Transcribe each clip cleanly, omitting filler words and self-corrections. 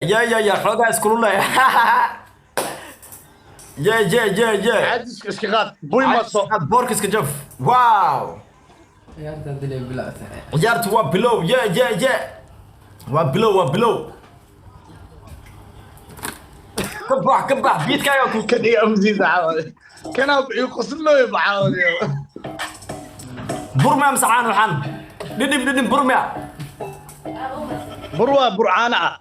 Yeah, xoogaa iskululaya. Yeah. Caadiska iska qaad, buy maso. Boorka iska jaf. Wow. Ciyaarta dilay bilowta. Ciyaartu waa bilow. Yeah, waa bilow, waa bilow. Ka bax, ka bax beatkaaga ku. Kan iga amsiisa caawade, kanaa ii qoslooy bacaawade. Burmea mise caan? Waxaan dhidhib dhidhib burmea. Bur waa burcaana ah.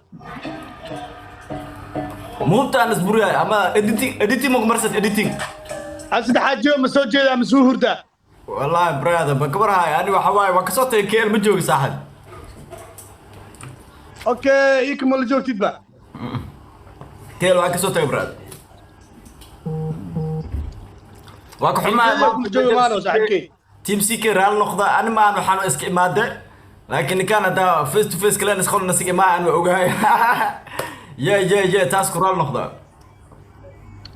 Muubtaan isburiyaay ama editing, editing maku marsad, editing. An saddexaad jiyo, ma soo jeedaa ma suu hurdaa? Wallahi brother, ba kabar haay. Ani waxa waaye waa kasoo tagay KL, ma joogi saaxib. Okay, ii kama la joogtid ba. KL waa kasoo tagay brother, waa ka xumaa. Kula joogi maano saaxiibkey. Team CK raal noqda. Ani maan waxaan iska imaade, laakiin ninkaan haddaa face to face kaleen isqol nasig imaa aan waa ogahay. Yeah, taas ku raal noqda.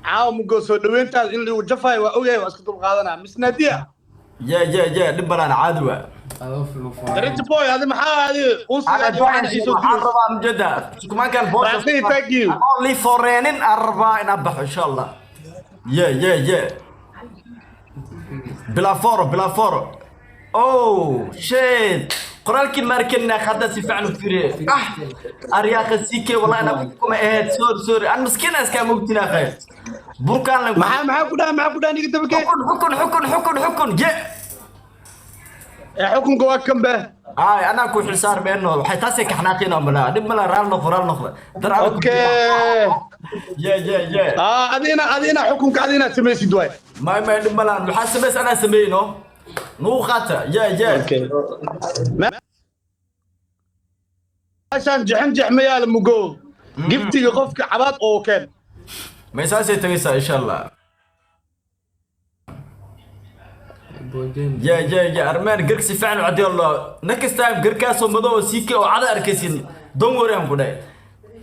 Caawa mugo soo dhaweyntaas in lagu jafaayo waa ogahay, waa iska dulqaadanaa, Miss Nadia. Yeah, dhib balaan, caadi waa. Adoo fulu. Darija boy, adi maxaa adi unsiga waxaan rabaa mujada sukumaankan. Raaqi, thank you. Only foreenin aan rabaa inaan baxo insha Allah. Yeah, bilaa foro, bilaa foro. Oh shit, qoraalkii maarkena hadda si fiican u fiiriye. Ah, aryaaka CK, wallahi ana kuma ahayd. Sorry, sorry, an miskiin iskaa mogtina khayr burkaan lan. Maxaa ku dhaha, maxaa ku dhaha niga dabakee? Xukun, xukun, xukun, xukun, xukun, ye. Ee xukunka waa kan be. Ay, anaa ku xilsaar meeno, waxay taasay kaxnaaqeen oo malaa dhib mala. Raal noqo, raal noqda dar alla. Okay. Yeah. Ah, adina xukunka adina samaysid waay. May, dhib malaan. Waxaa samays, anaa sameyno nugu qaata. Yeah. Okay, meeshaan jexin jex ma yaala mugo giftiga qofka cabaad oo keen. May, saasay tagaysaa insha Allah. Yeah, armaan garka si fiican u cadiyo Allah. Next time garkaasoo madow oo CK oo cada arkaysin, don't worry, aan ku dhahay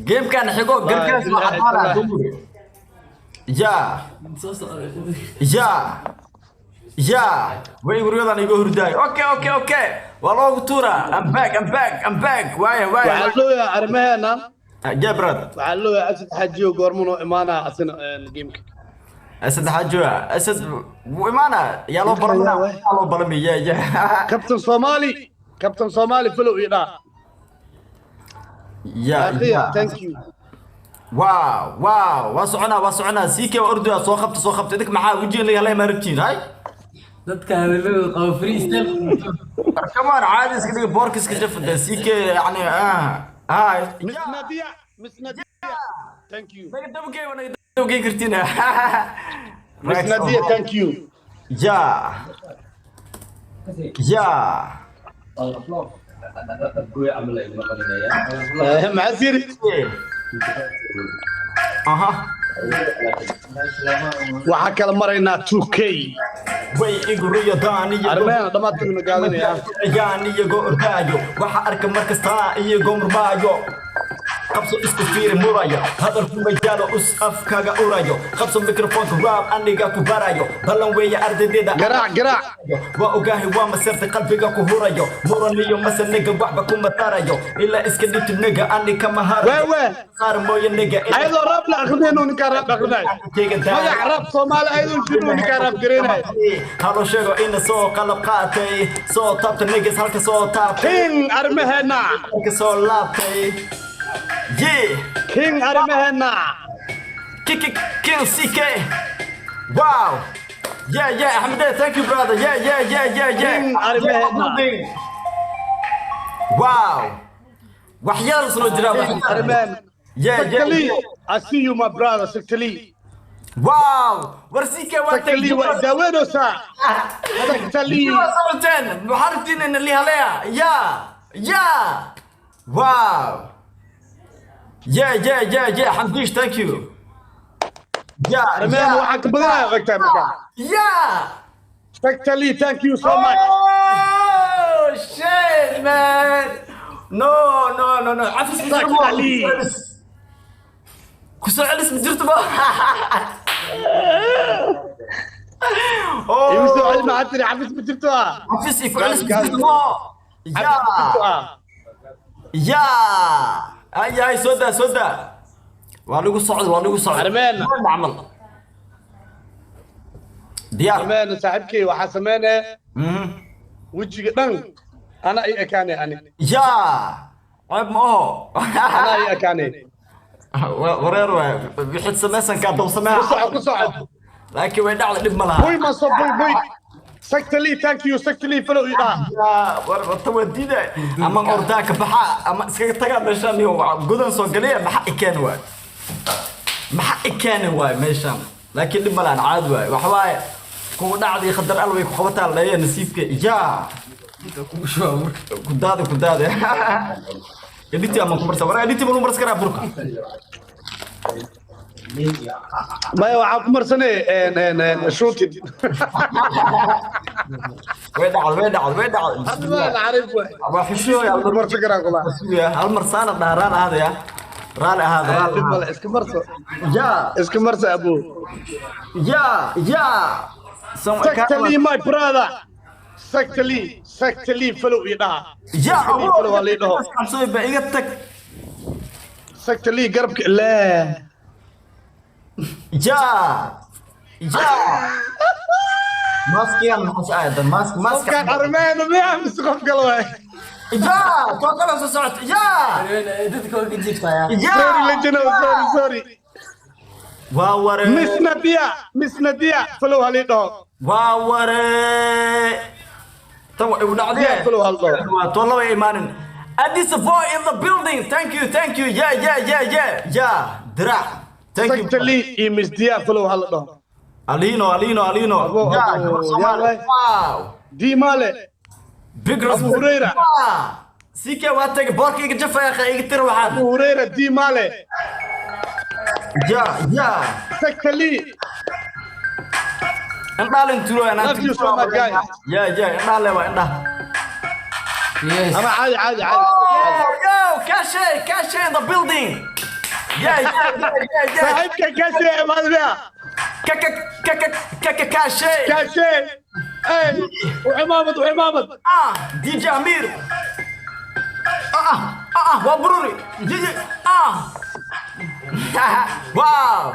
gamekan xigo garkaas waa cadaana, don't worry. Yeah, way guryadan iga hurdaay. Okay, waa loogu tuuraa. I'm back, I'm back, I'm back. Waaya, waaya. Waxaa loo yahay arrimaheena. Yeah brother. Waxaa loo yahay Asad Xajiyo, goormunoo imaanaa asina gameka? Asad xajo, Asad wuu imaana. Yaa loo balamina, yaa loo balami. Yeah. Kabtan Soomaali, Kabtan Soomaali, follow ii dhaa. Yeah. Thank you. Wow, waa soconaa, waa soconaa. CK waa ordaya. Soo qabta, soo qabta. Idinka maxaa wejiga laga helay? Ma rabtiin hay. Dadka hadalladooda qabo free style. Come on, caadi iska dhiga, boorka iska jaf de CK yani ah. Miss Nadia, Miss Nadia, thank you. Naga dabagey, waa naga dabagey kartiin. Miss Nadia, thank you. Yeah. Maxaa siri? Aha. Waxaa kala maraynaa 2K. Way igu riyadaan iyo Arrimaheena dhammaadkoodna gaadanaya. Ayaan iyagoo ordaayo, waxa arka markasta iyagoo murmaayo. Qabso, isku fiiri murayo, hadalku majaalo us afkaga urayo. Qabso mikrofoonka, rap aniga ku barayo. Ballan weeye ardaydeeda. Garaac, garaac. Waa ogaahay, waa masirta qalbiga ku hurayo. Muran iyo mase nigga waxba kuma tarayo, ilaa iska dhibtid nigga ani kama harayo. Waa waa. Qaar mooye nigga. Ayadoo rap la akrinayno ninkaa rap akrinayo, magac rap Soomaali ayadoo jirno ninkaa rap gareynayo. Halo sheego ina soo qalab qaatay, soo taabta niggas halka soo taabtay. King arrimaheena. Halka soo laabtay, yeah. King arrimaheena. Kick kick kill CK. Wow, yeah, Ahmed, thank you brother. Yeah. King arrimaheena. Wow, wax yar soo jira, wax yar. Arrimaheena. Yeah. Saktali, I see you my brother Saktali. Wow, war CK waa. Saktali waa daaweynaysaa Saktali. Waa socoteen, waxaa rabtiin in li haleya. Yeah, wow, yeah, Xamdish, thank you, yeah. Arrimaheena waxaan ka badanaya ogtahay markaa. Saktali, thank you so much. Oh shit man, no, no, no, no, cafis ma jirto. Saktali. Ku soo celis ma jirto ba. Igu soo celi. Oh. Maxaa tiri? Xafis ma jirto ah. Cafis iyo ku celis ma jirto mo. Xafis ma jirto Yeah. ah. Yeah. Ay ay, soo daa, soo daa, waa lagu socda, waa lagu socda. Armeena. Camal diyaar. Armeena saaxiibkay, waxaa sameynaya wejiga dhan ana i ekaanay ani. Yaa, ceeb ma oho. Anaa i ekaanay. Wareer waay, wixid samaysankaa dab Ku sameeha. soco, ku soco. Laakiin way dhacda, dhib ma laha. Buy maso, buy, buy. Sectly, thank you. Sectly, follow i dhaha. Yaa, war warta waa diida ama ordaa ka baxa ama iskaga tagaa meeshaan iyo godan soo galiya. Maxaa i keeni waay? Maxaa i keeni waay meeshaan? Laakiin dhib ma lahan, caadi waay. Waxa waaye, kugu dhacdii khadar al way ku qabataa leeya nasiibka. Yaa, kudaada, kudaada. Editi ama ku barsa war, editi ma lagu marsan karaa burka? Maya, waxaa ku marsanay shooting. Way dhacday, way dhacday, way dhacday. Hadda waa naxariif waay. Waa xishooya. Ku marsan karaa kula. Hal mar saana dhaha, raali ahaadaya, raali ahaada, raali Dhib ahaada. male, iska marso. Yaa. Iska marso, abo. Yaa, yaa. Sectly, my brother. Sectly, Sectly, follow i dhaha. Yaa. Sectly, follow waa lii dhaho. Cabsooy ba, iga tag. Sectly, garabka laa. Yaa, yaa, maskigan maxaa aadan mask mask. Qofkaan armeena miyaa mise qof kale waay? Yaa, too kale soo socota. Yaa. Dadka waa ka jiiftayaa. Yaa. Sorry, legend, sorry, sorry. Waa ware. Miss Nadia, Miss Nadia, follow halii dhaho. Waa ware, tan waa igu dhacdee. Yeah, follow hal dhaho. Waa toon laba imaanin. Addis boy in the building, thank you, thank you. Yeah, yeah, yeah, yeah, yeah, dirac, thank you. Sectly iyo Miss Dia, follow hal dhaho. Alino, Alino, Alino. Abo, Yeah, abo, gabar Soomaali. yaa waay. Wow. Diimale. Big Abu respect. Hurayra. CK waa tagay, boorka iga jafaya, iga tira waxaan. Abu Hurayra, Diimale. Yeah. Sectly. Indhaalin turo. Love you so much, guys. Yeah, indhaale waa indhaha. Yes. Ama caadi, caadi, caadi. Oh, yo, Kashe, Kashe in the building. Yeah. Saaxiibka Kashe imaad miya? Kaka kaka kaka Kashe. Kashe. Hey, وعمامد وعمامد. Ah, DJ Amir. Ah, ah, ah, waa bururi. Yeah. Ah. Wow.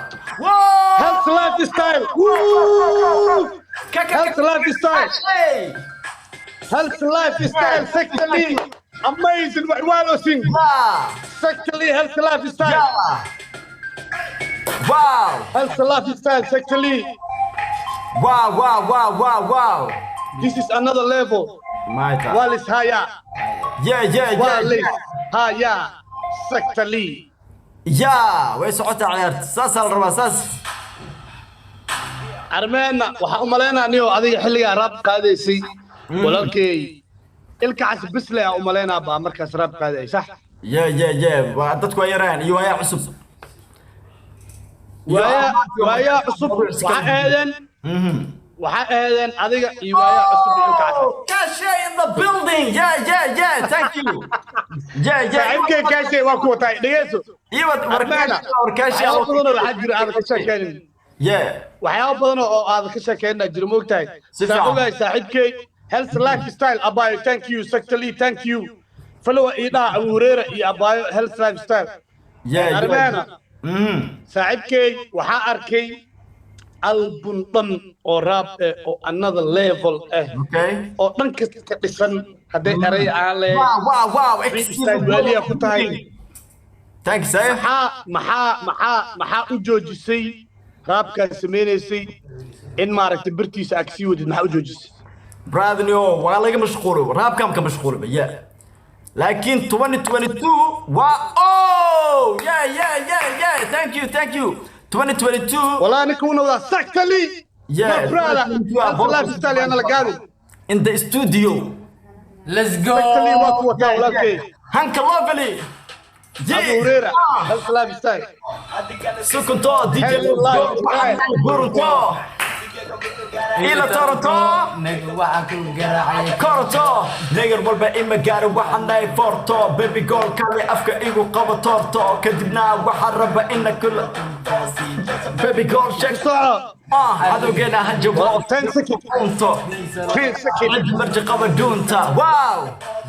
Health lifestyle. Woo! Kaka Health lifestyle. Kashe. Health lifestyle. Sectly. Amazing. Walosin. Sectly health lifestyle. Yeah. Wow. Health lifestyle. Sectly. Wow. This is another level. Maita. Walis haya. Yeah. Walis haya. Sectly. Yeah, way socotaa ciyaarta. Saasaa la rabaa, saas. Armeena, waxaan u malaynaa niyo adiga xilligaa rap qaadaysay, walaalkay ilkaas bisle aan u malaynaa baa markaas rap qaaday, sax? Yeah. Waa dadku waa yaraan iyo waayaa cusub. Waayaa, waayaa cusub waxaa aadeen, waxaa aadeen adiga iyo waayaa cusub iyo ilkaas. Oh, Kashe in the building. Yeah. Thank you. Yeah. Saaxiibkay Kaashe waa ku wataa, dhegeyso. Iyo war Armeena, war Kashe. waxyaabo badan oo waxaa jira aadan ka sheekeynin. Waxyaabo badan oo aadan ka sheekeynina jira, moogtahay? Si Saan fiican. ogahay saaxiibkay health lifestyle. Abayo, thank you. Sectly, thank you. Follow ii dhaha Abu Hurayra iyo abayo health lifestyle. Armeena, saaxiibkay, waxaa arkay album dhan oo rap eh oo another level ah oo dhan kasta ka dhisan, hadday eray aan leeyahay, freestyle waaliya ku tahay. Thanks, eh? Maxaa u joojisay rapkaa samaynaysay in maaragtay birtiisa aad sii wadid? Maxaa u joojisay? Brother, no, waa laga mashquulo. Rapkan ka mashquulo, yeah. Laakiin 2022 waa, oh, yeah. Thank you, thank you. 2022. Walaa ninka una wadaa Sectly. My brother, health lifestyle yaana la gaadin. In the studio. Let's go. Sectly waa ku wataa, walaalkay. Hanka Lovely. Abu Hurayra, health lifestyle. Sukunto, DJ. Health lifestyle. Buruto. Ila Toronto. Naga waxaa ku garaacaya. Koroto. Negar walba ima gaaro, waxaan dhahay forto. Baby girl kale afka igu qabo torto. Kadibna waxaan raba ina kula. Baby girl check. Soco. Ah, cadowgeena hanjabo. 10 seconds. Unto. 10 seconds. Cid marji qaba dhuunta. Wow.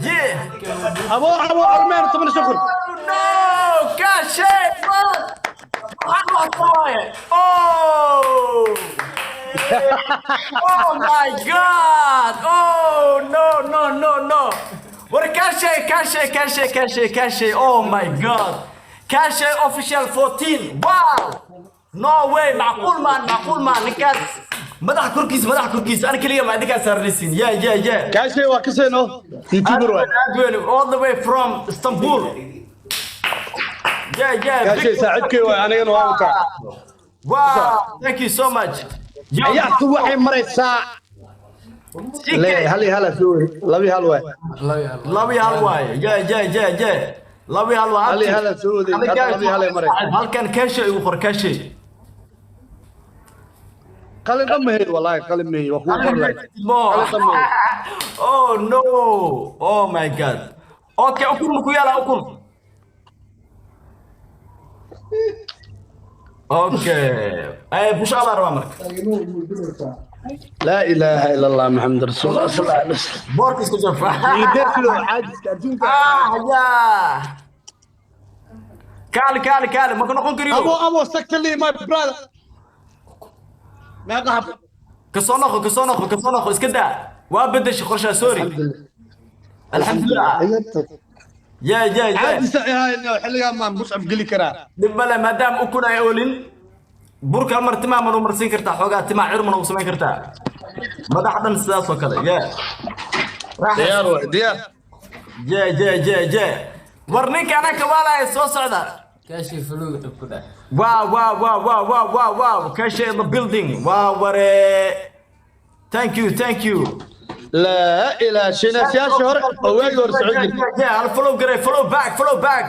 Yeah. Abo, abo, Armeen, 10 second. No, Kashe, man. Waxaan wax ka waaye. Oh. Oh my God. Oh no, no, no, no. War Kashe, Kashe, Kashe, Kashe, Kashe. Oh my God. Kashe official 14. Wow. No way. Macquul man, macquul man. Ninkaas madax korkiis, madax korkiis. Ana kaliya ma idinkaa saarnaysiin. Yeah. Kaashay waa kasayno, YouTuber waay. Aad weyn, all the way from Istanbul. Yeah. Kaashay saaxiibkay waay, anigana waa wataa. Wow, thank you so much. Yo, Ciyaartu waxay maraysaa CK. Le hal iyo hal soo weri, 2-1 waay. 2-1 waaye. Yeah. 2-1 waa. 1-1 soo waday, hadda 2-1 ay maraysaa. Halkan Kashe igu qor, Kashe. Qalin dhan mahay, wallahi qalin mahay, waa kugu qor lahayd. Mo. Qalin dhan mahay. Oh no. Oh my God. Okay, ukun ma ku yaala ukun? Okay. Ay, busha la rabaa marka. Laa ilaaha ila Allah, Maxamed rasuulullah sal alla alay wasalam. Boorka isku jaf. Liiderkido caajiska adduunka. Ah, yeah. Kaali, kaali, kaali, ma ku noqon kariyo. Abo, abo, sectorly, my brother, meeqa hab? Kasoo noqo, kasoo noqo, kasoo noqo, iska daa. Waa bedeshay qorshaha, sorry. Alxamdulillah. Yeah. Caajisa xilligaan maan muscab geli karaa. Dhib male, maadaama ukun ay oolin, burka hal mar timaa ma marsiin kartaa, xoogaa timaa cir ma nagu samayn kartaa, madax dhan sidaas oo kale, yeah. Diyaar waay, diyaar. Yeah. War ninka anaka waalaya soo socda. Kashi fuluug dhib ku dhac. Wow. Kashe in the building. Wow, ware. Thank you, thank you. Laa ilaa shinaasyaasha hore oo waagii hore socon jirtay. Yeah, I'll follow garay, follow back, follow back.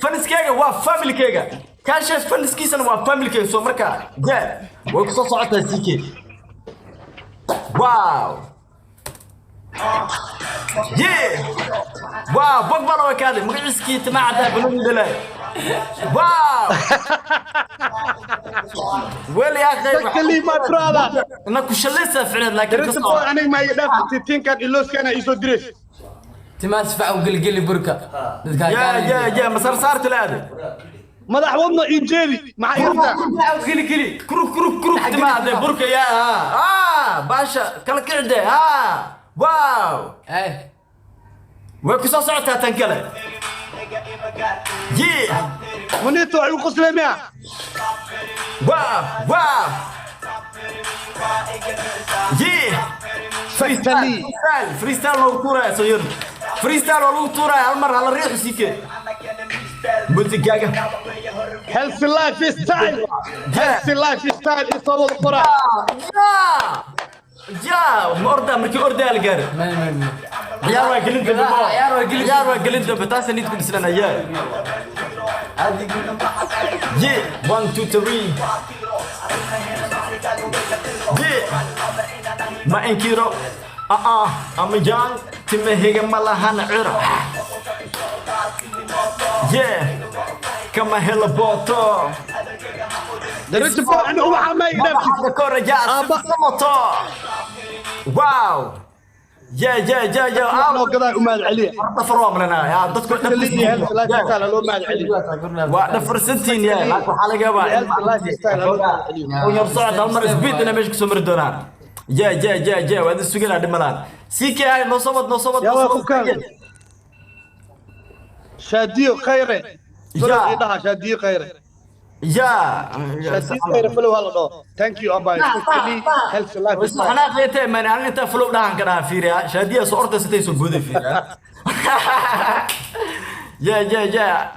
Fanskeyga waa familykeyga. Kashe fanskiisana waa familykeyga, soo marka. Yeah, way ku soo socotaa CK. Wow. Yeah. Wow, Pogba waa kaadi magaciiskii timaa caddaa banooni dhalay. Wow. Wel yaa akhay. Sectorly, my brother. Ina ku shalaysa ficneed, laakiin ka Darinta soo. Boy, aniga ma iga dhaaf tinkan ilooskana iisoo dirays. Timaa si fiican u gelgeli burka dadka. Yeah, masar saarta la aaday. Madax wadno ii jeedi, maxaa iga rabtaa? Geli geli. Kuruk kuruk kuruk timaa cadde burka yaa ah baasha kala kicde ah. Wow. Eh. Way ku soo socotaa tan kale. Yeah. Muniito waxay u qoslee miya? Wow. Yeah. Sectorly. Freestyle, freestyle loogu tuuraya soo yar. Freestyle waa lagu tuuraya hal mar hala riixo sike. Musigaaga. Healthy life style, healthy life style isoo wada qoraa. Yeah. Ma ordaa markii ordaa la gaaray. May may may. Ciyaar waa gelin dambe. Ciyaar waa gelin. Ciyaar waa gelin dambe, taas nid ku dhisnana, yeah. Yeah, one, two, three. Yeah. Ma inkiro. Ah ah, I'm young. Timahayga ma lahan ciro. Yeah. Kama helo booto. Darinta boy, aniga ubaxa ma iga dhaaf. Madaxa koraya moto. Wow. Yeah. Wax noo gadaa u mahad celiya. Dhafar waa malanaa. Yaa dadku Sectorly, healthy life style loo mahad celiya. Waa dhafarsantiin yaa, laakiin waxaa laga yaabaa Healthy life style loo mahad celiya. Un yar socod hal mar speed inay meesha kusoo mari doonaan. Yeah, waa idin suganaa dhimalaan. CKI noo soo wad, noo soo wad, Yaa noo waa soo wad. qofkaan. Shaadiyo khayre. Follow Yeah. ii dhaha Shaadiyo khayre. Shaadiyo khayre follow hala dhaho. Thank you, abay. Sectorly, healthy life style. Xanaaqaytee man, aniga intaa follow dhahan ka dhaha fiiriya. Shaadiya soo ordaysa intay soo booday fiiriya. Yeah.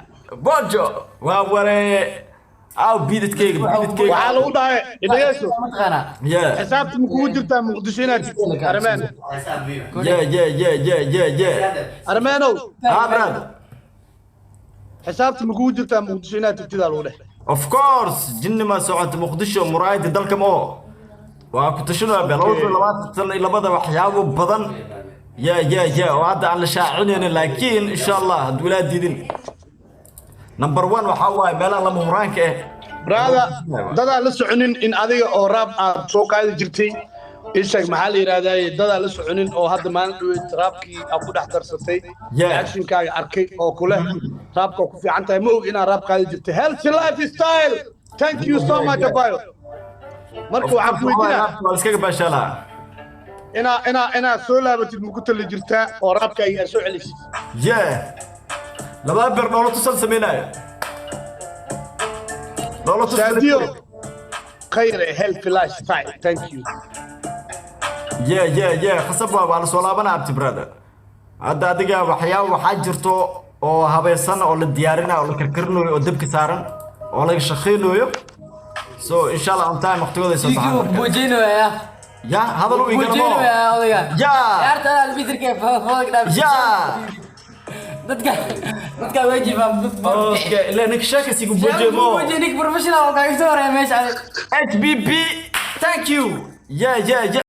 Bojo waa waree. Aw biidadkayga, biidadkayga. Waxaa lagu dhahay dhegeyso. Mataqaanaa. Xisaabta ma kugu jirtaa Muqdisho inaad jirto armeen? Yeah. Armeenow. Ah, brother. Xisaabta ma kugu jirtaa Muqdisho inaad tagtidaa lagu dheh? Of course, jinni ma socota Muqdisho muraayada dalka ma oo. Waa ku tashanaya bal 2022 waxyaabo badan. Yeah, oo hadda aan la shaacinaynin, laakiin insha Allah hadduu ilaa diidin. Number 1 waxaa waaye meelaha lama huraanka ah. Brother, dadaan la soconin in adiga oo rap aad soo qaadi jirtay. Isheeg, maxaa la yidhahdaa, dadaa la soconin oo hadda maalin dhaweyd rapkii aa ku dhex darsatay, reactionkaaga arkay oo kule rapka ku fiican tahay. Ma og inaad rap qaadi jirtay. Healthy Lifestyle, thank you so much, abayo. Marka waxaan ku weydiinaa, Waa iskaga baashalaa. inaa soo laabatid ma ku tali jirtaa oo rapkaaga aad soo celisid? Yeah, labada ber dhoolo tusal samaynayo, dhoolo tusal. Saadiyo Khayre, Healthy Lifestyle, thank you. Yeah, khasab waa la soo laabanaa, abti brother. Hadda adiga waxyaaba waxaa jirto oo habaysan oo la diyaarinayo oo la karkarinayo oo dabka saaran oo laga shaqeynayo. So insha Allah on time waqtigooda ay soo Sikii baxaan wuu marka. Boojeynayaa. Ya hadal u igalamo. Boojeynayaa odayga. Ya. Ciyaarta anaa arbiterka foodag dhaaf. Ya. Dadka way jifaan. Okay, ila ninka sheekasigu boojemo. Boojey, ninka professional oo kaaga soo horeeya meesha. HBP, thank you. Yeah.